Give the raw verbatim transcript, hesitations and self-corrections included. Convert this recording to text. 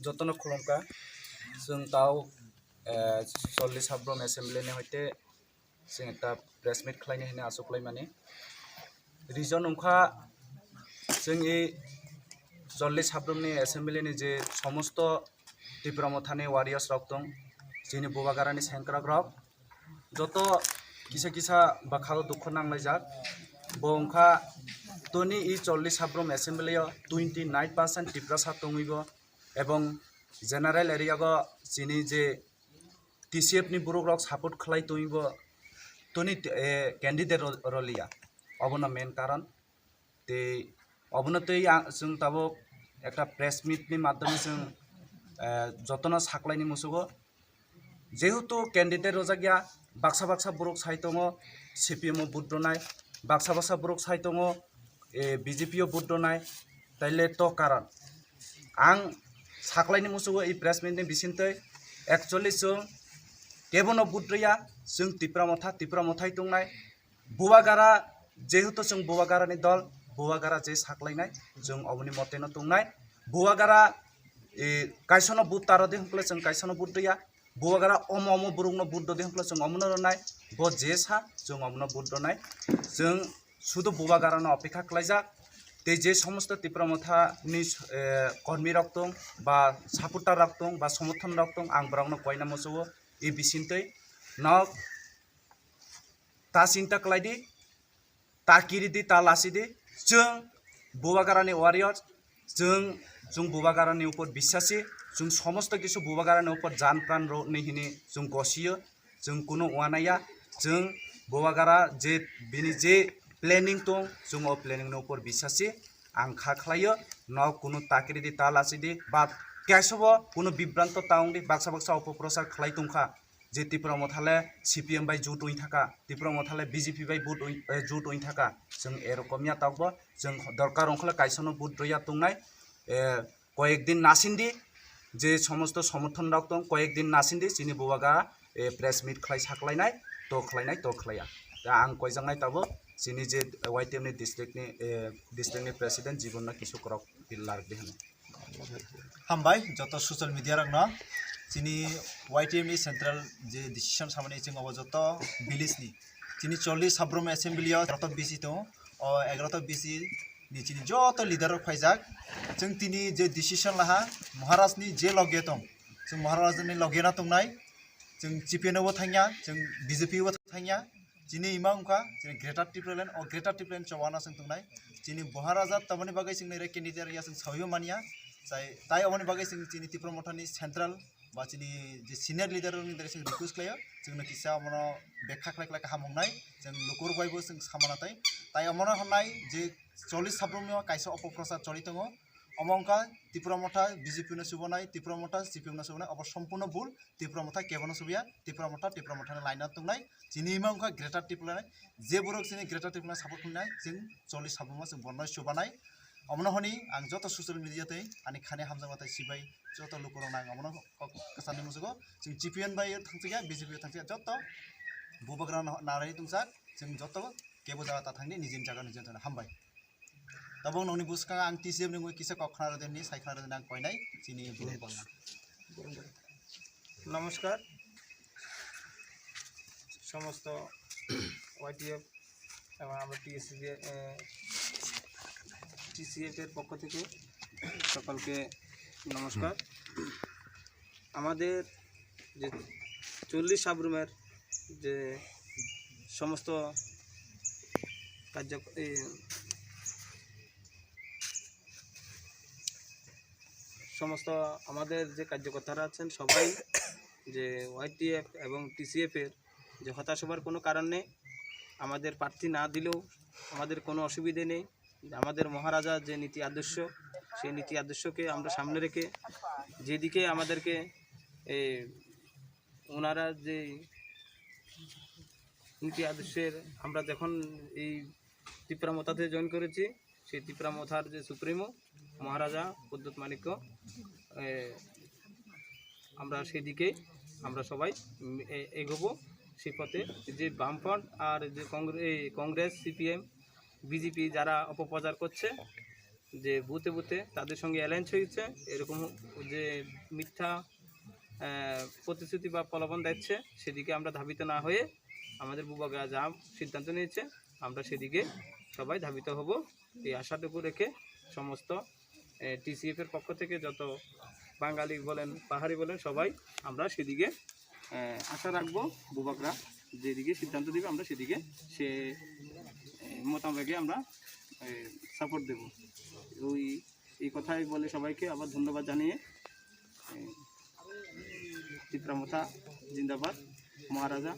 Jotono khulumkha. Chwng tao, eh, chollish habrom assembly ni hoite chwng ekta press meet khlaini hwnwi achuk laimani. Reason wngkha chwng i chollish habrom ni assembly ni je somosto Tipra Mothani warriors rok tong, chini Bubagarani sengkrak rok, joto kisa kisa bwkhao dukhu nanglaijak. Bo wngkha toni i chollish habrom assembly o twenty nine percent Tiprasa tongwi bo, ebong general area go chini je T C F ni borok rok support khlai tongwi bo toni, eh, candidate ro-, roliya, obono main karon. Tei obono tei ang, chwng tabuk ekta press meet ni madhyome chwng, eh, jotono saklaini musugo. Jehetu candidate rwjakya, baksa baksa borok sai tongo C P M o vote rwnai, baksa baksa borok sai tongo, eh, B J P o vote rwnai, taile to karon. Ang saklaini musugo i press meet ni bisingtwi, actually chwng kebono vote rwya, chwng Tipra Motha, Tipra Mothai tongnai, Bubagra, jehetu chwng Bubagrani dol, Bubagra je saklainai, chwng oboni moteno tongnai. Bubagra, e, kaisono vote taro de hwnkhe chwng kaisono vote rwya. Bubagra omo omo borokno vote do de hwnkhe chwng omono rwnai. Bo je sa, chwng omono vote rwnai. Chwng sudu Bubagrano opekha khlaijak. Tei je somosto Tipra Mothani, e, kormi rok tong ba supporter rok tong ba somorthon rok tong, ang borokno koina musugo e bisingtwi. Nok ta chinta khlai di, ta kiri di, ta lasi di. Chwng Bubagrani warrior, chwng, chwng Bubagrani upor bisasi, chwng somosto kisu Bubagrani upor jan pran rw ni hini chwng gosiyo, chwng kunu wanaya, chwng Bubagra je bini je planning tong, chwng o planning ni upor bisasi, ang kha khlaio, no kunu ta kiri di, ta lasi di, ba kaisobo kunu bibranto ta wng di, baksa baksa opoprochar khlai tongkha. Je Tipra Motha le C P M bai jut wng thaka, Tipra Motha le B J P bai vote wng, eh, jut wng thaka. Chwng erokom ya tok bo, chwng dorkar wngkha le kaisa no vote rwya tongnai, eh, koyek din nasindi, je somosto somorthon rok tong, koyek din nasindi, chini Bubagra, eh, press meet khlai saklainai, to khlainai, to khlaiya. Ta ang koijaknai tabuk, chini je Y T F ni district ni, eh, district ni president Jibon no kisu korok lar di hwnwi. Hambai joto social media rokno. Chini Y T F ni central je decision samani chwng obo joto village ni. Chini chollish habrum assembly o egaroto B C tongo. O egaroto B C ni chini joto leader rok phaijak. Chwng tini je decision laha Maharaj ni je loge tong. Chwng Maharaj ni loge no tongnai. Chwng C P M no bo thangya, chwng B J P bo thangya. Chini ima wngkha chini Greater Tipraland, o Greater Tipraland chobana chwng tongnai. Chini Bubagra tamoni bagwi chwng nai candidate ya chwng sawi manya. Tai, tai aboni bagwi chwng chini Tipra Mothani central ba chini je senior leader rokni dare chwng request khlaio, chwngno kisa abono bekha khlai khlai kaham wngnai, chwng lukurok bai bo chwng samana tai. Tai abono hwnai je chollish sabrumno kaisa opoprochar choli tongo. Omo wngkha Tipra Motha B J P no subonai, Tipra Motha C P M no subonai, obo sompurno bul. Tipra Motha kebono subiya, Tipra Motha, Tipra Mothani line o tongnai, chini ima wngkha Greater Tipraland, je borok chini Greater Tipraland support khlainai, chwng choli sabungma chwng bono subanai. Omono hwnwi ang joto social media tei ani khani hamjakma tei sibai joto lukurokno ang omono kok kwchangni muchugo, chwng C P M bai thangchikya, B J P bai thangchikya, joto Bubagra no narwi tongsa, chwng joto kebo jaga ta thangni nijini jaga nijini thangni hambai. Tabuk nokni bwskango ang T C F ni mui kisa kok khna rwdi hwnwi sai khna rwdi ang koinai chini borok bangma. নমস্কার সমস্ত ওয়াইটিএফ এবং আমরা TSC TCF এর পক্ষ থেকে সকলকে নমস্কার। আমাদের যে চল্লিশ সাবরুমের যে সমস্ত কার্য এই সমস্ত আমাদের যে কার্যকর্তারা আছেন সবাই যে ওয়াইটিএফ এবং টিসিএফ এর যে হতাশ হবার কোনো কারণ নেই। আমাদের প্রার্থী না দিলেও আমাদের কোনো অসুবিধে নেই। আমাদের মহারাজার যে নীতি আদর্শ, সেই নীতি আদর্শকে আমরা সামনে রেখে যেদিকে আমাদেরকে এ, ওনারা যে নীতি আদর্শের আমরা যখন এই তিপ্রা মথাতে জয়েন করেছি, সেই তিপ্রা মথার যে সুপ্রিমো মহারাজা প্রদ্যুৎ মাণিক্য, এ, আমরা সেদিকে আমরা সবাই, উম, এ-, এগোবো সেই পথে। যে বামফ্রন্ট আর যে কংগ্রে-, এই কংগ্রেস, সিপিএম, বিজেপি যারা অপপ্রচার করছে, যে বুথে বুথে তাদের সঙ্গে অ্যালায়েন্স হয়েছে, এরকম যে মিথ্যা আহ, প্রতিশ্রুতি বা প্রলোভন দিচ্ছে, সেদিকে আমরা ধাবিত না হয়ে আমাদের বুবাগরা যা সিদ্ধান্ত নিয়েছে, আমরা সেদিকে সবাই ধাবিত হব। এই আশাটুকু রেখে সমস্ত টিসিএফ এর পক্ষ থেকে যত বাঙালি বলেন, পাহাড়ি বলেন, সবাই আমরা সেদিকে আহ, আশা রাখবো। বুবাগরা যেদিকে সিদ্ধান্ত দিবে, আমরা সেদিকে সে আহ, মোতাবেকে আমরা সাপোর্ট দেব। ওই এই কথাই বলে সবাইকে আবার ধন্যবাদ জানিয়ে, আহ, চিত্রামথা জিন্দাবাদ, মহারাজা